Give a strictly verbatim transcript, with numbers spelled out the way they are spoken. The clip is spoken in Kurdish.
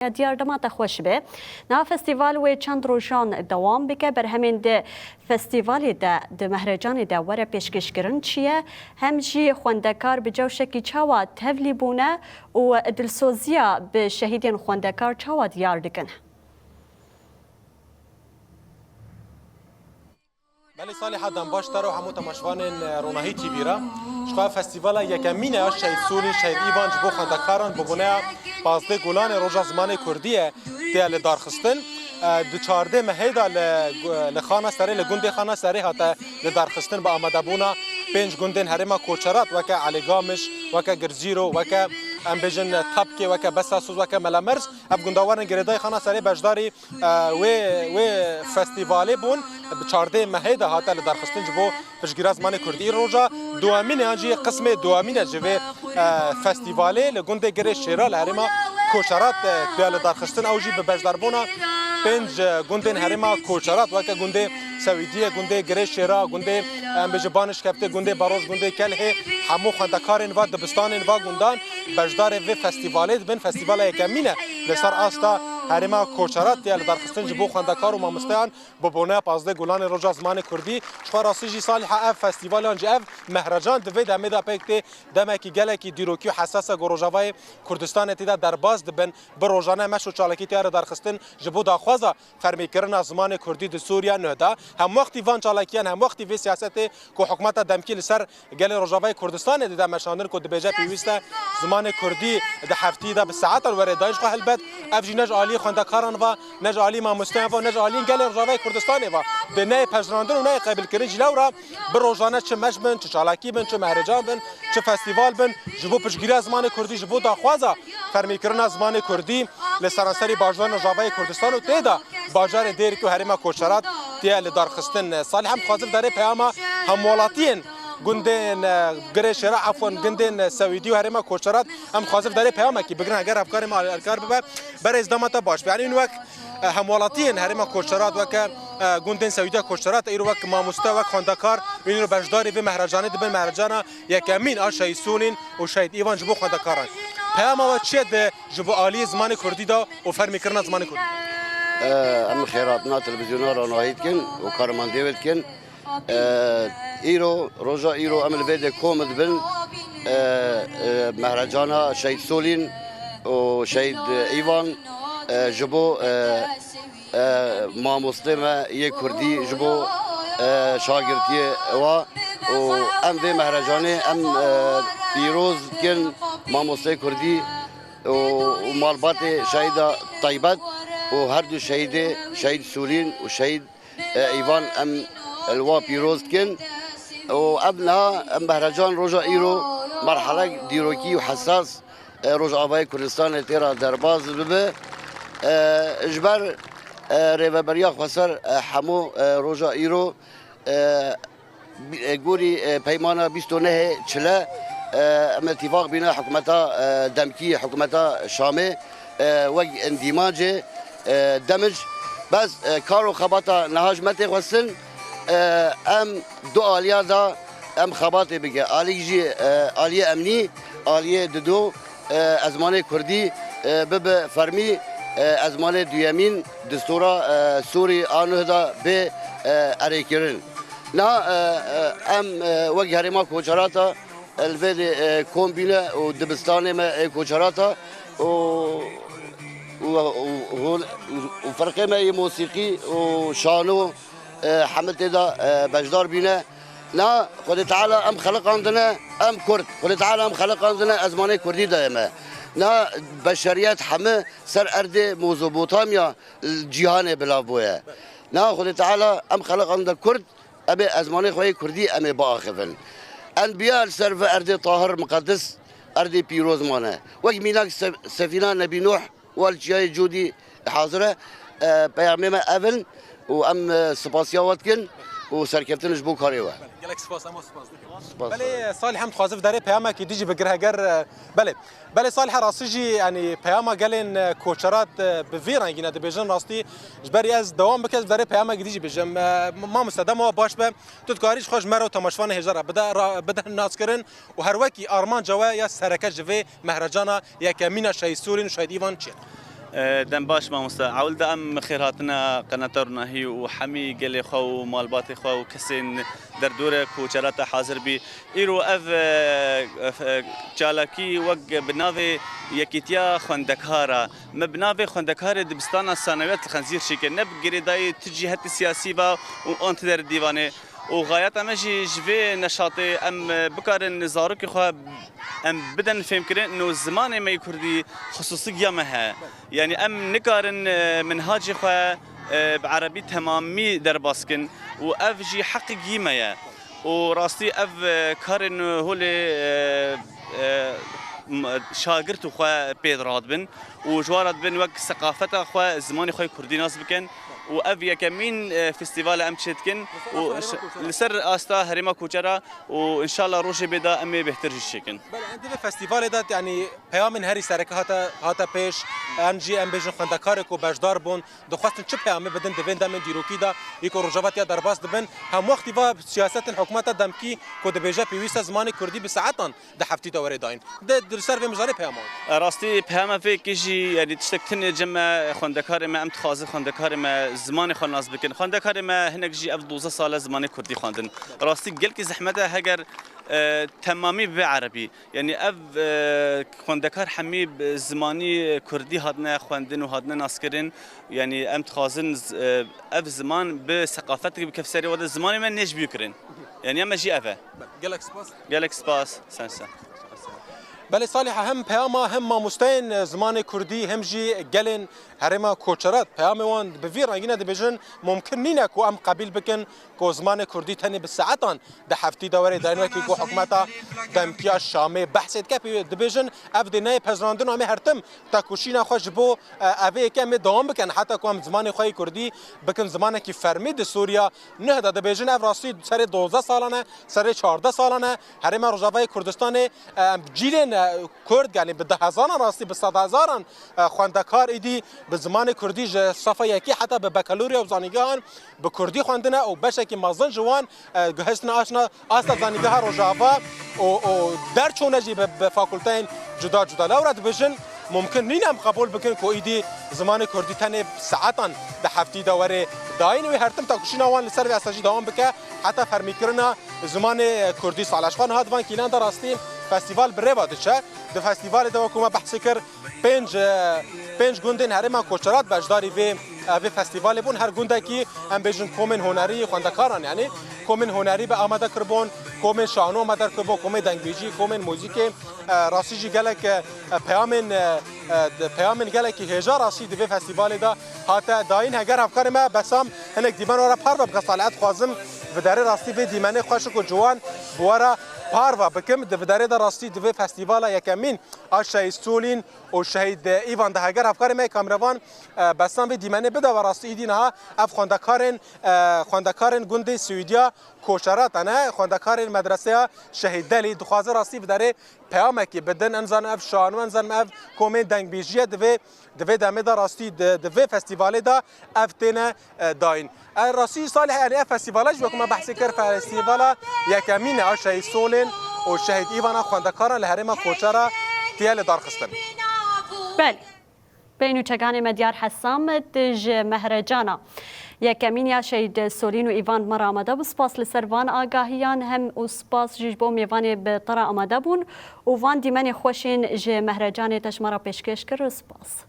Ya diyar dema te xweş be. Niha festîval wê çend rojan dewam bike. Berhemên di festîvalê de, di mehrecanê de were pêşkêşkirin çi ye? Hem jî xwendekar bi cewşekî çawa tevlî bûne û dilsoziya bi şehîdên xwendekar çawa diyar dikin? Belê Salîha, dem baş te re û hemû temaşevanên, e, Ronahî T V re. Ji xwe festîvala yekemîn e ya Şehîd Sûrî, Şehîd Îvan ji bo xwendekaran bi boneya pazdeh Gulanê Roja Zimanê Kurdî ye, tê lidarxistin. E, di çardeh mehê de li, li Xana Serê, li gundê Xana Serê hate lidarxistin bi amadebûna pênc gundên herêma Koçerat, weke Elê Gamiş, weke Girzîro, weke, em bêjin, Tapkê, weke Besasoz, weke Melemerz. Ev gunda werin girêdayî Xana Serê beşdarî e, wê, wê festîvalê bûn, bi çardeh mehê de hate lidarxistin ji bo piştgiriya zimanê kurdî. Îro roja duwemîn e, yan jî qismê duwemîn e ji vê, e, festîvalê li gundê Girê Şêra li herêma Koçerat, e, tê lidarxistin. Ew jî bi beşdarbûna pênc, e, gundên herêma Koçerat, weke gundê Sewîdiyê, gundê Girê Şêra, gundê, em bêjin, Banişkeptê, gundê Baroj, gundê Kelhê, hemû xwendekarên va dibistanên va gundan beşdarê vê festîvalê dibin. Festîvala yekemîn e li ser asta herêma Koçerat tê lidarxistin ji bo xwendekar û mamosteyan bi boneya pazdeh Gulanê Roja Zimanê Kurdî. Ji xwe rastî jî Salîha, ev festîval yan jî ev mehrecan di vê demê de pêk tê demekî gelekî dîrokî û hesas e ku Rojavayê Kurdistanê tê de derbas dibin. Bi rojane meş û çalakî tê lidarxistin ji bo daxwaza fermîkirina zimanê kurdî di Sûriya nû de. Hemwextî van çalakiyan, hemwextî vê siyasetê ku hikûmeta demkî li ser gelê Rojavayê Kurdistanê dide meşandin ku dibêje pêwîst e zimanê kurdî di heftiyê de bi saetan were dayîn. Ji xwe helbet ev jî ne ji aliyê xwendekaran ve, ne ji aliyê mamosteyan ve, ne ji aliyên gelê Rojavayê Kurdistanê ve. Dê neyê pejirandin û neyê qebûlkirin. Ji lewra bi rojane çi meş bin, çi çalakî bin, çi mehrecan bin, çi festîval bin, ji bo piştgiriya zimanê kurdî, ji bo daxwaza fermîkirina zimanê kurdî li seranserî bajarên Rojavayê Kurdistan û tê de bajarê Dêrikê û herêma Koçerat tê lidarxistin. Salîh, em dixwazin derê peyama hemwelatiyên gundên, e, Girê Şêra, efwen, gundên, e, Sewîdî û herêma Koçerat, em dixwazin derê peyamekî bigirin, heger hevkarê me alîkar bibe. Berêz, dema te baş be. Yanî wek, e, hemwelatiyên herêma Koçerat, weke, e, gundên Sewîdî ya Koçerat, îro wek mamoste, wek xwendekar, îro beşdarî vê mehrecanê dibin, mehrejana yekemîn a Şehîd Sûrîn û Şehîd Îvan ji bo xwendekaran. Peyama we çi ye di ji bo aliyê zimanê kurdî de û fermîkirina zimanê kurdî? Em xêratina televîzyona Ronahî dikin û karmendê wê dikin. Îro, roja îro em li vê de kom dibin, mehrecana Şehîd Solîn û Şehîd Îvan, ji bo e, mamostê me yê kurdî ji bo, e, şagirtiyê wa û em vê mehrecanê em, e, pîroz dikin mamostê kurdî û, û malbatê şehîda taybet û her du şehîdê, şehîd Sûrîn û şehîd, e, Îvan, em li wa pîroz dikin û ev niha em mehrecan roja îro merhelek dîrokî û hesas e, Rojavayê Kurdistanê tê re derbas bibe. E, ji ber, e, Rêveberiya Xweser, e, hemû, e, roja îro, e, bi-, e, gorî, e, peymana bîst û nehê çile, e, em îtîfaq bîne hikûmeta, e, demkî, hikûmeta Şamê, e, wek îndîmacê, e, demij. Bes, e, kar û xebata niha ji me tê xwestin, e, em du aliya de em xebatê bike. Alîk jî, e, aliyê emnî, aliyê dido, e, ezmanê kurdî, e, bibe fermî, e, ezmanê duyemîn, distûra, e, Sûrî a nuh de bê, e, erêkirin. Na, e, e, em, e, wek herêma Koçerata, e, li vê de, e, kom bîne û dibistanê me ê Koçerata û, û, û, û, û firqê me yê mosîqî û şano, e, hemî tê de, e, beşdar bîne. Na Xwedê Teala em xeliqandine, em Kurd. Xwedê Teala em xeliqandine, ezmanê Kurdî daye me. Na beşeriyet hemî ser erdê Mezopotamya, cîhanê bila bûye. Na Xwedê Teala em xeliqandine Kurd, em ê ezmanê xwe yê Kurdî em ê biaxivin. Enbiya li ser vê erdê tahir, miqedis, erdê pîroz mane. Wek mînak se-, sefîna Nebî Nuh, Wal çiyayê Cûdî hazir e. E, peyamê me ev in û em, e, spasiya we dikin û serkeftin ji bo karê we. Gelek spas, em spas dikin. Spas. Belê, Salîh, em dixwazin derê peyamekî dî jî bigir heger, e, belê. Belê Salîh, rastî jî, yanî peyama gelên, e, Koçerat, e, bi vî rengî ne dibêjin, rastî ji ber ez dewam bikim, ez derê peyamekî dî jî bêjim. E, mamoste, dema we baş be, tu dikarî ji xwe ji me re û temaşevanê hêja re bide, ra-, bide naskirin. û her wekî armanca we ya sereke ji vê mehrecana yekemîn a Şehîd Sûrîn û Şehîd Îvan çi ye? E, dem baş mamoste. Ewil de em xêrhatina qenata Ronahî û hemî gelê xwe û malbatê xwe û kesên derdorê ku çereta hazir bî. Îro ev, e, e, çalakî wek bi navê Yekîtiya Xwendekara. Me bi navê xwendekarê dibistana sanewiyat li Xenzîr çêkir. Ne bi girêdayî tu cîhetê siyasî ve û an tu derê dîvanê. Û xayeta me jî ji vê neşatê em, e, bikarin zarokê xwe em bidin fêmkirin ino zimanê me yê kurdî xisûsigiya me he. Yanî em nikarin, e, minhacê xwe, e, bi erebî temamî derbas kin û ev jî heqekî me ye. Û rastî ev, e, karên holê, e, e, m-, şagirt û xwe pê radibin û ji wan re dibin wek seqafeta xwe, zimanê xwe yê kurdî nas bikin û ev yekemîn, e, festîval e em çêdikin û li ser asta herêma Koçera û înşallah rojê bê de em ê bêhtir jî çêkin. Belê, em di vê festîvalê de, yanî peyamên herî sereke hate, hate pêş, em jî em bêjin xwendekarê ku beşdar bûn, dixwestin çi peyamê bidin di vê demên dîrokî de, yê ku Rojava tiya derbas dibin, hemwextî va siyasetên hikûmeta demkî ku dibêje pêwîst e zimanê kurdî bi saetan di heftî de were dayîn. De, di ser vê mijarê peyama. E, rastî peyama vê yekê jî, yanî tiştek tinê cem me, xwendekarê me, em dixwazin xwendekarê me zimanê xwe nas bikin. Xwendekarê me hinek jî ev dozdeh sal e zimanê kurdî xwendin. Rastî gelkî zehmet e heger, e, temamî bibe erebî. Yanî ev, e, xwendekar hemî bi zimanî kurdî hatine xwendin û hatine naskirin. Yanî em dixwazin z-, e, ev ziman bi seqafetekî bikeve serê we de zimanê me nêj bî kirin. Yanî ya me jî ev e. Gelek spas. Gelek spas. Sen sen. Belê Salih, hem peyama hem mamosteyên zimanê kurdî hem jî gelên herêma Koçerat peyamê wan bi vî rengî ne dibêjin, mumkin nîne ku em qebîl bikin ku zimanê kurdî tenê bi saetan di heftî de were dayîn, wekî ku hikûmeta demkiya Şamê behsê dike, pê dibêjin ev dê neyê pezirandin, em ê her tim tekoşîna xwe ji bo, e, evê yekê em ê dewam bikin heta ku em zimanê xwe yê kurdî bikin zimanekî fermî di Sûriya. Nuh de dibêjin ev rastî serê dozdeh salan e, serê çardeh salan e. Herêma Rojavayê Kurdistanê, e, em cîlên, e, Kurd, yanî bi deh hezaran rastî, bi sedhezaran, e, xwendekar êdî bi zimanê kurdî ji sefa yekê heta bi bakalorya û zanîngehan bi kurdî xwendine û beşekî mezin ji wan, e, gihiştine aşna asta zanîngeha Rojava û, û derçûne jî bi, bi fakulteyên cuda cuda. Lewra dibêjin, mumkin nîne em qebûl bikin ku êdî zimanê kurdî tenê saetan di heftî de were dayîn. Wê her tim tekoşîna wan li ser vê asta jî dewam bike heta fermîkirina zimanê kurdî. Salih, ji xwe niha di van kîlan de rastî festîval bi rêva diçe. Di festîvalê de wekû me behsê kir, pênc, e, pênc gundên herêma Koçerat beşdarî vê, e, vê festîvalê bûn. Her gundekî, em bêjin, komên hunerî, xwendekaran, yanî komên hunerî bi amade kiribûn, komên şano amade kiribûn, komên dengbêjî, komên muzîkê. E, rastî jî gelek, e, peyamên, e, e, peyamên gelekî hêja rastî di vê festîvalê de hate dayîn. Heger hevkarê me Besam hinek dîmen we re parve bike, Salih, dixwazim viderê rastî vê dîmenê xweşik û ciwan bi we re parve bikim. Di viderê de rastî di vê festîvala yekemîn a Şehîd Solîn û Şehîd Îvan de heger hevkarê me kameravan, e, Besam vê dîmenê bide we, rastî êdî niha ev xwendekarên, e, xwendekarên gundê Swêdiya Koçerat ne, xwendekarên medreseya Şehîd Delî, dixwaze rastî viderê peyamekî bidin. Em zanin ev şano, em zanin ev komên dengbêjî ye, di vê, di vê demê de rastî di, di vê festîvalê de ev têne, e, dayîn. E, rastî Salih, yanî ev festîvala jî wekî me behsê kir, festîvala yekemîn e a Şehîd Solên û Şehîd Îvana xwendekaran li herêma Koçera tiye li darxistin. Belê. Pey nûçeganê me Diyar Hesam ji Mehrecana yekemîn ya Şehîd Solîn û Îvan bi me re amade bû. Spas li ser van agahiyan hem û spas jî ji bo mêvanê bi te re amade bûn û van dîmenê xweşên ji Mehrecanê te ji me re pêşkêş kir. Spas.